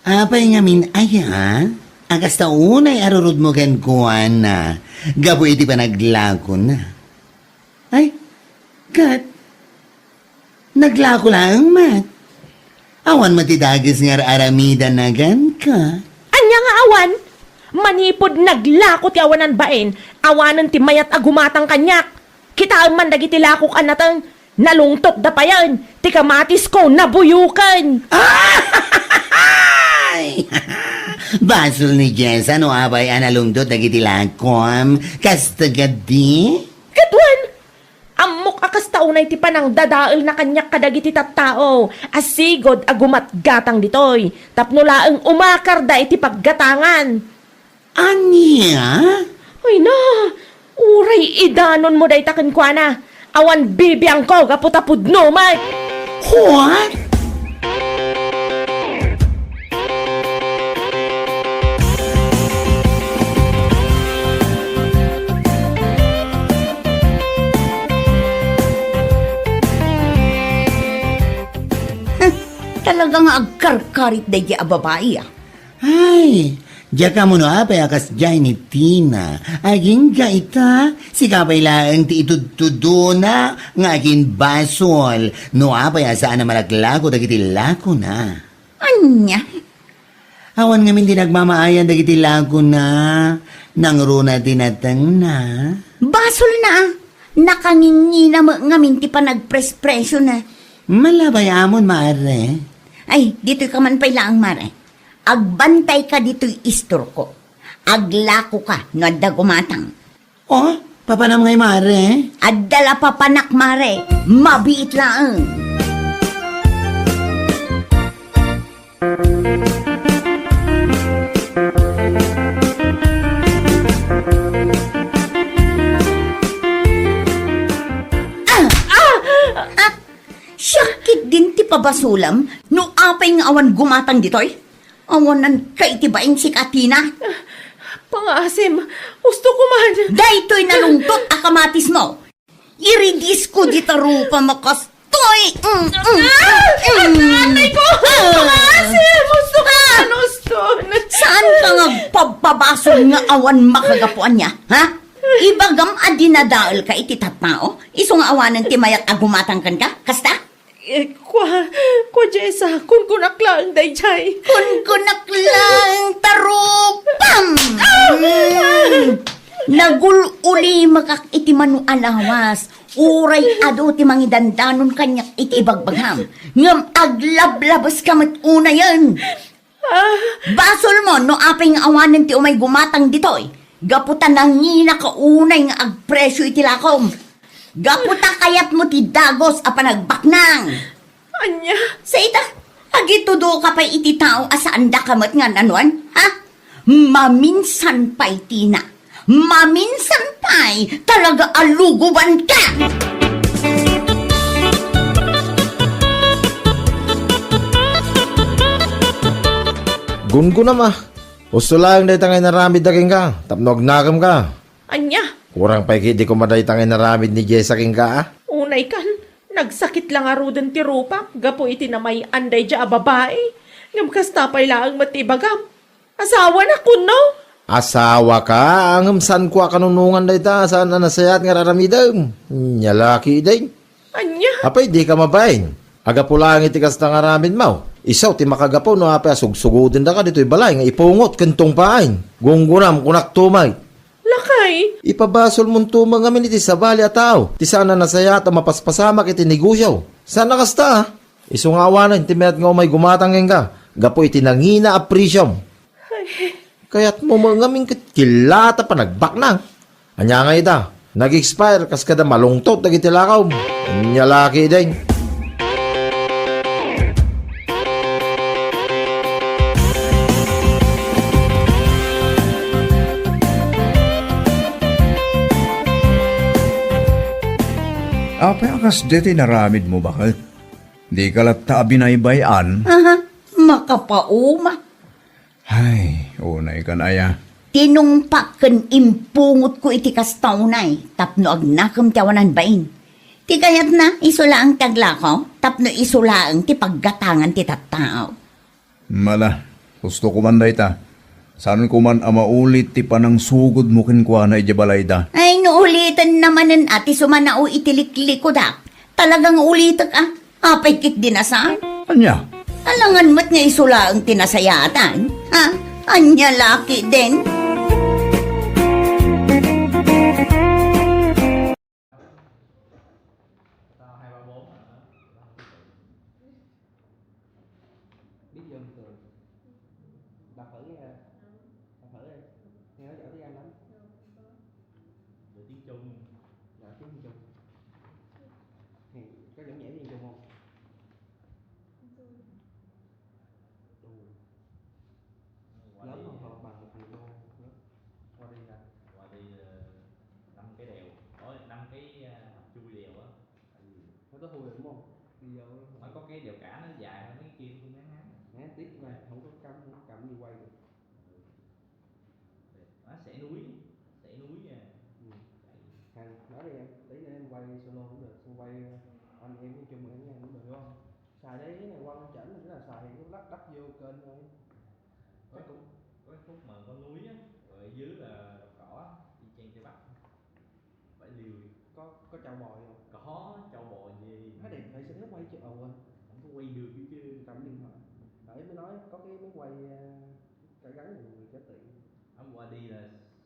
Apay ngamin aya? A kasta unay a rurudmo kenkuana gapu iti panaglakona. Ay, ket naglako laeng met. Awan met ti dagus nga ar-aramidanna kenka. Ania nga awan? Manipud naglako ti awanan bain, awanen ti mayat a gumatang kaniak. Kitaem man dagiti lakok a nateng, nalungtotda payen, ti kamatisko nabuyoken. Ay! Basol ni Jessa no apay a nalungtot dagiti lakom. Kasta kadi? Ket wen, ammok a kasta unay ti panangdadaelna kaniak kadagiti tattao a sigud a gumatgatang ditoy tapno laeng umakarda iti paggatangan. Ania? Ay na, uray idanonmo dayta kenkuana. Awan bibiangko gapu ta pudno met. What? Talaga nga agkarkarit daydi a babai, a. Ay, diak ammo no apay a kasdiay ni Tina. Agingga ita, sika pay laeng ti itudtudona nga agimbasol no apay a saan a malaklako dagiti lakona. Ania? Awan ngamin ti nagmamaayan dagiti lakona. Nangruna ti natengna. Basolna, a. Nakangingina met ngamin ti panagprespresiona. Malabay amon, Mare. Ay, ditoyka man pay laeng, Mare. Agbantayka ditoy istorko. Aglakoka no adda gumatang. Oh, papanam ngay, Mare? Adda la papanak, Mare. Mabiit laeng. Ah! Ah! Ah! Siak ketdin ti pabasolam no apay nga awan gumatang ditoy? Awananka iti bain sika, Tina. Pangaasim, gusto ko man. Daytoy nalungtot a kamatismo. Iridis ko dita rupa makas Toy! Mm, mm, mm. Atay ko! Kasi gusto ko manuston. Saan ka nga pabpabasol nga awan makagapuan niya, ha? Ibagam a dinadael ka iti tattao, isu nga awanen ti mayat a gumatang kenka, kasta? Eh, kua, kua Jessa, kunkunak laeng dayjay. Kunkunak laeng tarupam! Mm. Nagul-ulimakak iti mano a lawas. Uray adu ti mangidandanon kaniak iti ibagbagam, ngem aglablabeska met unayen. Ah. Basolmo no apay nga awanen ti umay gumatang ditoy, gapu ta nanginaka unay nga agpresio iti lakom. Gapu ta kayatmo ti dagus a panagbaknang. Ania? Sa ita, agitudo ka pay iti tao a saanda ka met nga nanuan, ha? Maminsan pay, Tina. Maminsan pay, talaga a luguban ka! Gungunam a. Usto laeng dayta nga inaramidda kenka, tapno agnakem ka. Ania? Kurang pay ketdi koma dayta nga inaramid ni Jessa kenka, a? Unay kan, nagsakit la ngaruden ti rupak gapu iti namay-an daydiay a babai. Ngem kasta pay laeng met ti ibagam. Asawana, kunno? Asawaka, ngem saanko a kanunongan dayta, saan a nasayaat nga ar-aramidem. Nia la ketdin. Ania? Apay, dika mabain. Gapu laeng iti kasta nga aramidmo, isu ti makagapu no apay a sugsugodendaka ditoy balay nga ipungot ken tungpaen. Gungunam, kunakto met. Lakay! Ipabasolmonto met ngamin iti sabali a tao ti saan a nasayaat a mapaspasamak iti negosio. Saan a kasta, a? Isu nga awanen ti mayat nga umay gumatang kenka gapu iti nangina a presiom. Ay. Kayatmo met ngamin ket killata panagbaknang. Ania ngay ita? Nag-expire kas kada malungtot dagiti lakaw. Ania la ketdin. Apay a kasdi ti inaramidmo, baket? Dika latta a binaybay-an? Aha, makapauma. Ay, unay kan aya. Tinungpak ken impungotko iti kasta unay tapno agnakem ti awanan bain. Ti kayatna, isu laeng ti aglako tapno isu laeng ti paggatangan ti tattao. Mala, gusto ko man dayta. Saan ko man a maulit ti panangsugodmo kenkuana idiay balayda. Ay, no uliten namanen a ti sumanao iti liklikodak. Talagang ulitek a. Apay ketdi a saan? Ania? Alangan met nga isu laeng ti nasayaatan. Ha? Ania la ketdin? Biết vô bình thường. Bà Phượng nghe hả? Bà Phượng ơi, nghe nói giỏi tiếng Anh lắm. Giỏi tiếng Trung. Giỏi tiếng Trung. Thì có giỏi nhảy tiếng Trung không? Đủ. Qua đi. Lớn không? Hoặc bằng một phần đô nữa. Qua đi hả? Qua đi, ờ, năm cái đèo. Ôi, năm cái, à, hầm chui đèo á. Nó có hù được đúng không? Đi vô. Nó có cái đèo cả nó dài hơn mấy cái kia, cũng ngắn ngắn. Ngắn tiếp mà, không có cắm, không có cắm đi quay được. Nó sẽ núi, sẽ núi nha. Ừ. Hàng nói đi em, tí nữa em quay solo cũng được, xong quay anh em nói chung em nha, cũng được đúng không? Xài đây cái này quăng chảnh, cái là xài cái lắp đắp vô kênh thôi. Có, chắc cũng có cái khúc mà có núi á, rồi dưới là đồng cỏ á, y chang Tây Bắc. Bãi Liêu. Có, có châu bò gì không? Có châu bò gì? Nó đẹp vậy sao nếu quay chứ, ờ, quên. Không có quay được chứ. Chứ. Cầm điện thoại. Rồi em mới nói có cái máy quay, ờ, cả gắn rồi, người trả tiền. Không qua đi là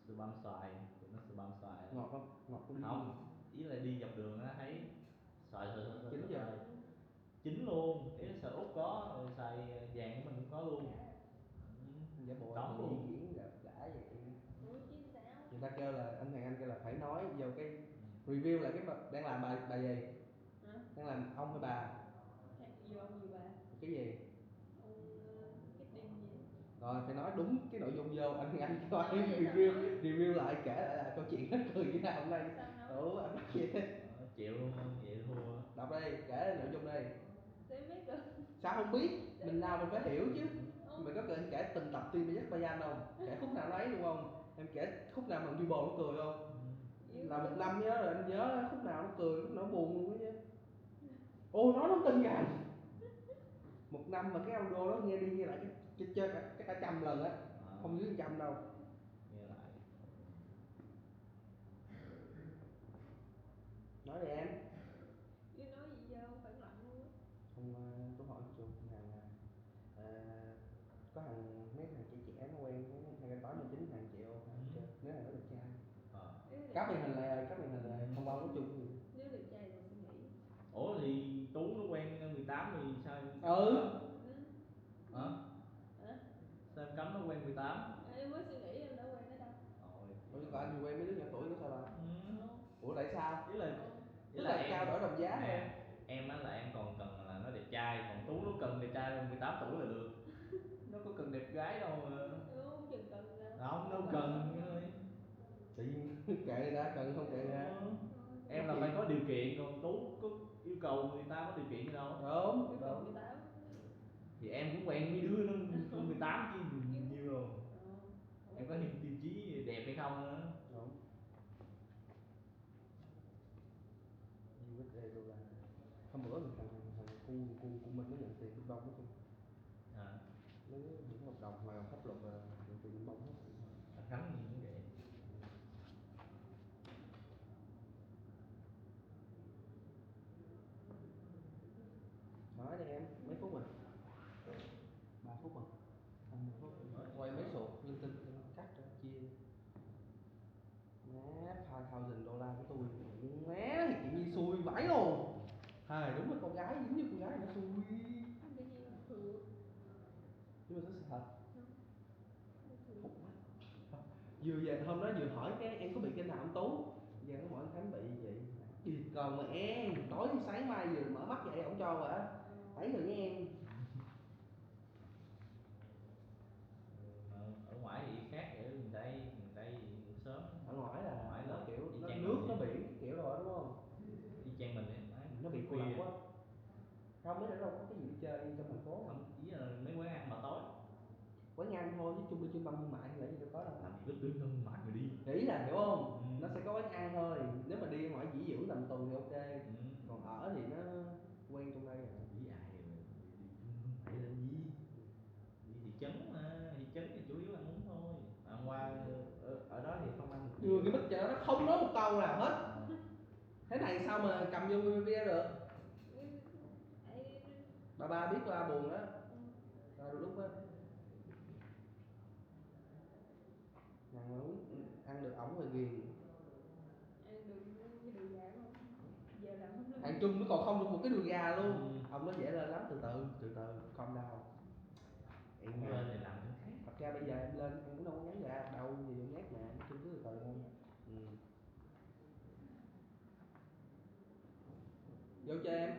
sờ băm xoài, tụi nó sờ băm xoài. Ngọt không? Ngọt không? Không, ý là đi dọc đường á thấy xoài, xoài, xoài, xoài, xoài. Chín luôn, ý là xoài Úc có, rồi xoài vàng của mình cũng có luôn. Giả bộ. Cống luôn. Di chuyển là đã vậy. Người ta kêu là, anh Hoàng Anh kêu là phải nói vô cái, ừ, review lại cái bài, đang làm bài, bài gì? Hả? Đang làm ông hay bà? Vô ông gì bà? Cái gì? Ông, ờ, cái đêm gì? Rồi, phải nói đúng cái nội dung vô, anh Hoàng Anh cho em review, review lại, kể lại là câu chuyện nó cười như thế nào hôm nay. Sao nói? Ủa, anh nói gì? Ờ, chịu luôn, vậy thua. Đọc đây, kể nội dung đây. Sao không biết? Mình làm mình phải hiểu chứ. Mình có cần kể từng tập Teen Project Bayan không? Kể khúc nào nó ấy luôn không? Em kể khúc nào mà Duy Bồ nó cười không? Là một năm nhớ rồi, anh nhớ khúc nào nó cười, khúc nào nó buồn luôn á chứ. Ồ, nó nó cân ngàn. Một năm mà cái audio đó nghe đi nghe lại chắc, chắc, chắc, chắc cả trăm lần á. À. Không dưới trăm đâu. Nghe lại. Nói đi em. Chứ nói gì giờ không phản lặng luôn á. Không, ờ, tôi hỏi một chút, Hằng à. Ờ, có thằng, mấy thằng trẻ trẻ nó quen, nó hay coi Tối Minh Chính, thằng chịu không? Ừ. Nếu là nó đẹp trai. Ờ. Cắt màn hình lại, cắt màn hình lại, không bao nói chung gì. Nếu đẹp trai rồi suy nghĩ. Ủa thì Tú nó quen mười tám thì sao? Ừ. Hả? Hả? Sao em cấm nó quen mười tám? Em mới suy nghĩ em đã quen nó đâu. Ôi. Ủa, còn anh thì quen mấy đứa nhỏ tuổi nó sao đâu? Ừ. Ủa, tại sao? Ý là, ý tức là là em, trao đổi đồng giá nè, thôi. Em á là em còn cần là nó đẹp trai, còn Tú nó cần đẹp trai mười tám tuổi là được. Nó có cần đẹp gái đâu mà. Không, chừng cần là không, đâu cần thôi. Tự nhiên kệ người ta, cần không kệ người ta. Ừ. Em là phải có điều kiện, còn Tú có yêu cầu người ta có điều kiện gì đâu. Đúng, yêu cầu mười tám. Thì em cũng quen mấy đứa nó mười tám chứ nhiều đâu. Ờ. Em có những tiêu chí đẹp hay không nữa. Đúng. U S A đô la. Hôm bữa thằng, thằng cu, cu, cu Minh nó nhận tiền Trung Đông đó chứ. Hả? Nó những hợp đồng mà pháp luật là nhận tiền Trung Đông hết. Thằng Khánh gì cũng vậy. Nói đi em, mấy phút rồi? Ba phút rồi. Tầm mười phút. Quay mấy số linh tinh, cắt ra chia. Má, five thousand dollar của tôi. Má, thì chị Nhi xui vãi luôn. Hài, đúng là con gái, giống như con gái nó xui. Cái gì mà xui? Nhưng mà nó sự thật. Nó xui. Khủng quá. Vừa về hôm đó vừa hỏi cái em có bị cái nào không Tú? Giờ nó hỏi anh Khánh bị vậy. Điệt còn mà em, tối sáng mai vừa mở mắt dậy ổng cho rồi á. Thấy rồi nha em. Ở ngoài thì khác, ở miền Tây, miền Tây thì ngủ sớm. Ở ngoài là ở ngoài nó là kiểu y nó chang nước, mình nó vậy, biển, cái kiểu rồi đúng không? Y chang mình vậy, nó bị cô lập khuya quá. Không, mấy đó đâu có cái gì để chơi trong thành phố. Không, ý là mấy quán ăn mà tối. Quán ăn thôi chứ chung đi chung bằng thương mại thì làm gì đâu có đâu. Làm gì có tuyến thương mại mà đi. Thì ý là, hiểu không? Ừ. Nó sẽ có quán ăn thôi. Nếu mà đi ngoài nghỉ dưỡng tầm tuần thì ok. Ừ. Còn ở thì nó quen trong đây rồi. Đi ai rồi? Đi, đi, đi, đi, đi. Đi thị trấn mà, thị trấn thì chủ yếu ăn uống thôi. Ăn qua, ở, ở đó thì không ăn được nhiều. Đường cái bích chợ nó không nói một câu nào hết. Ờ. Thế này sao mà cầm vô bia được? Bà, ba biết ba buồn đó. Ba đôi lúc á. Ăn, ăn được ổng là ghiền. Ăn được cái đùi gà không? Giờ làm không được. Thằng Trung nó còn không được một cái đùi gà luôn. Ừ. Ông nói dễ lên lắm, từ từ, từ từ, calm down. Em không lên thì làm cái khác. Thật ra bây giờ em lên em cũng đâu có ngắn gà đâu, gì em nhát mà, nói chung cứ từ từ thôi. Ừ. Vô cho em.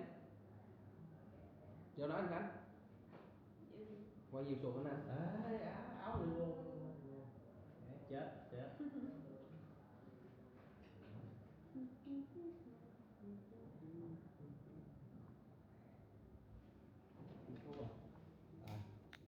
Vô nói anh Khánh. Qua nhiều sổ anh. Ê, áo, áo được luôn.